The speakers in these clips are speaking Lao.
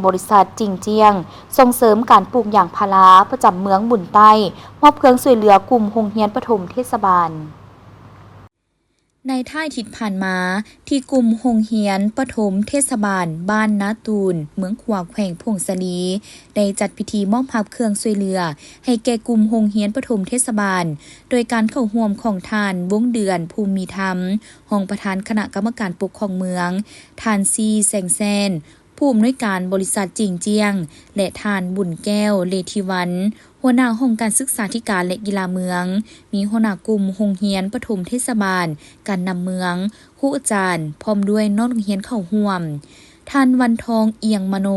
ບໍລິສັດຈິງຈຽງ ສົ່ງເສີມການປູກຢາງພາລາ ປະຈຳເມືອງບຸນໃຕ້ ມອບເຄື່ອງຊ່ວຍເຫຼືອກຸ່ມໂຮງຮຽນປະຖົມເທດສະບານ. ໃນທ້າຍທິດຜ່ານມາ, ທີ່ກຸ່ມໂຮງຮຽນປະຖົມເທດສະບານບ້ານນາຕູນ ເມືອງຂວາ ແຂວງຜົ້ງສາລີ ໄດ້ຈັດພິທີມອບຮັບເຄື່ອງຊ່ວຍເຫຼືອໃຫ້ແກ່ກຸ່ມໂຮງຮຽນປະຖົມເທດສະບານ ໂດຍການເຂົ້າຮ່ວມຂອງທ່ານ ວົງເດືອນ ພູມມີທຳ ຮອງປະທານຄະນະກຳມະການປົກຄອງເມືອງ, ທ່ານ ຊີ ແສງແຊນ ຜູ້ອຳນວຍການບໍລິສັດຈິງຈຽງ ແລະ ທ່ານ ບຸນແກ້ວ ເລທິວັນ ຫົວໜ້າຫ້ອງການສຶກສາທິການ ແລະ ກິລາເມືອງ, ມີຫົວໜ້າກຸ່ມໂຮງຮຽນປະຖົມເທດສະບານ, ການນຳເມືອງ, ຄູອາຈານ ພ້ອມດ້ວຍນ້ອງນັກຮຽນເຂົ້າຮ່ວມ. ທ່ານ ວັນທອງ ອຽງມະໂນ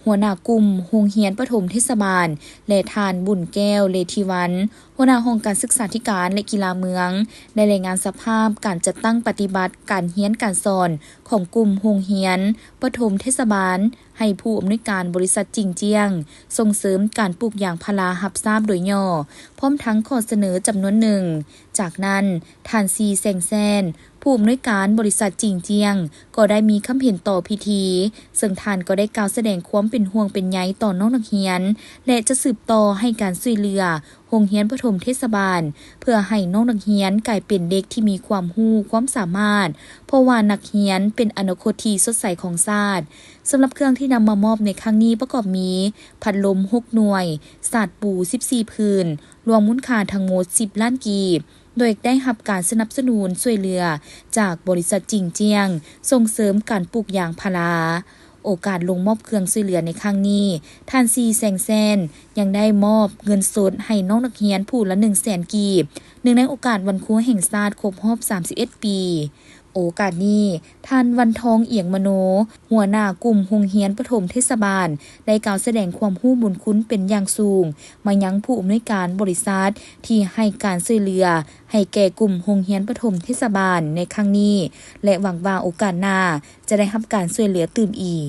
ຫົວໜ້າກຸ່ມໂຮງຮຽນປະຖົມເທດສະບານ ແລະ ທ່ານ ບຸນແກ້ວ ເລທິວັນ ຫົວໜ້າຫ້ອງການສຶກສາທິການ ແລະ ກິລາເມືອງ ໄດ້ລາຍງານສະພາບການຈັດຕັ້ງປະຕິບັດການຮຽນການສອນຂອງກຸ່ມໂຮງຮຽນປະຖົມເທດສະບານ ໃຫ້ຜູ້ອຳນວຍການບໍລິສັດຈິງຈຽງ ສົ່ງເສີມການປູກຢາງພາລາຮັບຊາບໂດຍຫຍໍ້, ພ້ອມທັງຂໍ້ສະເໜີຈຳນວນໜຶ່ງ. ຈາກນັ້ນ, ທ່ານ ຊີ ແສງແຊນ ຜູ້ອຳນວຍການບໍລິສັດຈິງຈຽງ ກໍໄດ້ມີຄຳເຫັນຕໍ່ພິທີ, ເຊິ່ງທ່ານກໍໄດ້ກ່າວສະແດງຄວາມເປັນຫ່ວງເປັນໃຍຕໍ່ນ້ອງນັກຮຽນ ແລະ ຈະສືບຕໍ່ໃຫ້ການຊ່ວຍເຫຼືອ ໂຮງຮຽນປະຖົມເທດສະບານ ເພື່ອໃຫ້ນ້ອງນັກຮຽນກາຍເປັນເດັກທີ່ມີຄວາມຮູ້ຄວາມສາມາດ, ເພາະວ່ານັກຮຽນເປັນອະນາຄົດທີ່ສົດໃສຂອງຊາດ. ສຳລັບເຄື່ອງທີ່ນຳມາມອບໃນຄັ້ງນີ້ປະກອບມີ ພັດລົມຫົກໜ່ວຍ, ສາດປູສິບສີ່ຜືນ, ລວມມູນຄ່າທັງໝົດສິບລ້ານກີບ, ໂດຍໄດ້ຮັບການສະໜັບສະໜູນຊ່ວຍເຫຼືອຈາກບໍລິສັດຈິງຈຽງ ສົ່ງເສີມການປູກຢາງພາລາ. ໂອກາດລົງມອບເຄື່ອງຊ່ວຍເຫຼືອໃນຄັ້ງນີ້, ທ່ານ ຊີ ແສງແຊນ ຍັງໄດ້ມອບເງິນສົດໃຫ້ນ້ອງນັກຮຽນຜູ້ລະໜຶ່ງແສນກີບ, ເນື່ອງໃນໂອກາດວັນຄູແຫ່ງຊາດຄົບຮອບສາມສິບເອັດປີ. ໂອກາດນີ້, ທ່ານ ວັນທອງ ອຽງມະໂນ ຫົວໜ້າກຸ່ມໂຮງຮຽນປະຖົມເທດສະບານ ໄດ້ກ່າວສະແດງຄວາມຮູ້ບຸນຄຸນເປັນຢ່າງສູງມາຍັງຜູ້ອຳນວຍການບໍລິສັດ ທີ່ໃຫ້ການຊ່ວຍເຫຼືອໃຫ້ແກ່ກຸ່ມໂຮງຮຽນປະຖົມເທດສະບານໃນຄັ້ງນີ້ ແລະ ຫວັງວ່າໂອກາດໜ້າ ຈະໄດ້ຮັບການຊ່ວຍເຫຼືອຕື່ມອີກ.